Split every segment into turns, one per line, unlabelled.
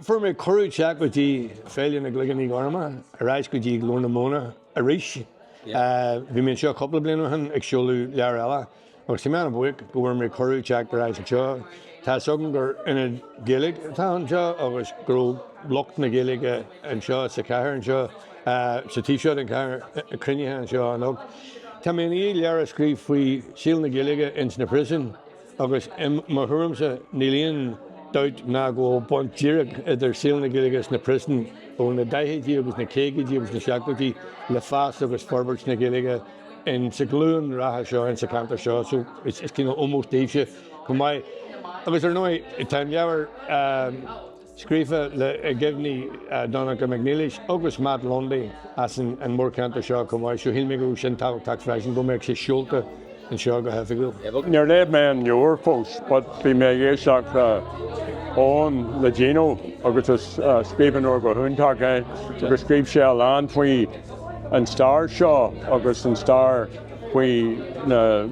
Fuair mé cuireadh teacht go dtí Féile na gCloigíní Gorma ar ais go dtí Glór na Móna arís. Bhí mé anseo cúpla bliain ó shin ag seoladh leabhar eile agus tá mé an-bhuíoch go bhfuair mé cuireadh teacht ar ais anseo. Tá a fhios agam gur ionad Gaeilge atá anseo agus go raibh lucht na Gaeilge anseo sa chathair anseo, sa taobh seo den chathair, cruinnithe anseo anocht. Tá mé i ndiaidh leabhar a scríobh faoi saol na Gaeilge ins na príosúin. Agus i mo thuairimse, níl aon dabht ná go bhfuil baint díreach idir saol na Gaeilge sna príosúin ó na daichidí agus na caogaidí agus na seachtóidí le fás agus forbairt na Gaeilge in sa ghlúin reatha seo in sa cheantar seo. So is cineál ómós daoibhse chomh maith. Agus ar ndóigh, tá an leabhar. Scríofa le i gcuimhní Donncha Mac Niallais agus Matt Lundy as an mórcheantar seo chomh maith, so shíl mé go raibh sin tábhachtach freisin, go mbeadh sé seolta anseo go hoifigiúil.
Níor léigh mé an leabhar fós but bhí mé ag éisteacht le Eoin le Gino agus is scríbhneoir go hiontach é agus scríobh sé a lán faoi an stair seo agus an stair faoi na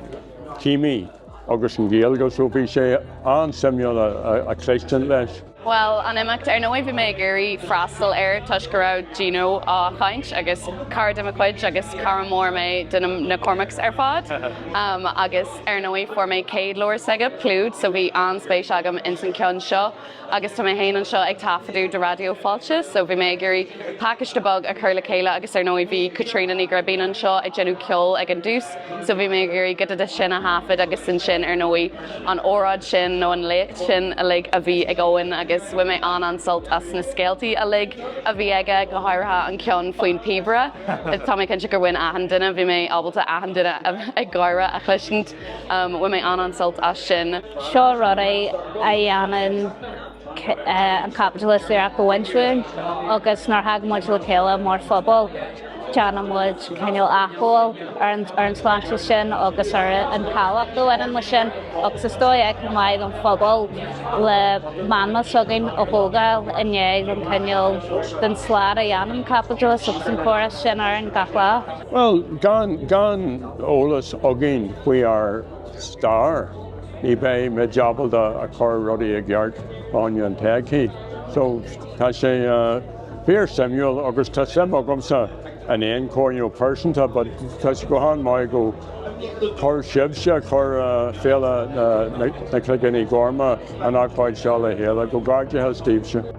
cimí. agus an Ghaeilge so bhí sé an-suimiúil a chloisteáil leis.
Bhuel, an imeacht, ar ndóigh bhí mé ag iarraidh freastal air toisc go raibh Gino á chaint agus cara de mo chuid agus cara mór mé de na Cormacs ar fad. Agus ar ndóigh fuair mé céad leabhar s'aige, Pluid, so bhí an-spéis agam ins an ceann seo. Agus tá mé féin anseo ag taifeadadh do Raidió Fáilte so bhí mé ag iarraidh pacáiste beag a chur le chéile agus ar ndóigh bhí Caitríona Ní Ghribín anseo ag déanamh ceoil ag an dtús so bhí mé ag iarraidh giota de sin a thaifead agus ansin ar ndóigh an óráid sin nó an léacht sin uilig a bhí ag Eoin agus bhain mé an-an-sult as na scéaltaí uilig a bhí aige, go háirithe an ceann faoin píobaire. Tá mé cinnte gur bhain achan duine, bhí mé ábalta achan duine ag gáire a chloisint. Bhain mé an-an-sult as sin.
Seo rud é a dhéanann an caipitleachas iarracht a bhaint uainn agus nuair a thagann muid le chéile mar phobal déanann muid cineál athghabháil ar an tsláinte sin agus ar an tábhacht a bhaineann leis sin agus is dóigh é chomh maith don phobal le meanma s'againn a thógáil i ndiaidh an cineál den slad a dhéanann an caipitleachas agus an córas sin orainn gach lá.
Bhuel, gan, gan eolas againn faoi ár stair, ní bheidh muid ábalta a chur rudaí i gceart fá choinne an todhchaí. So, tá sé fíor suimiúil agus tá suim agamsa in aon chor, you know, pearsanta, but tá sé go han-mhaith go chuir sibhse, chuir Féile na Cloigíní Gorma an ócáid seo le chéile. Comhghairdeachas daoibhse.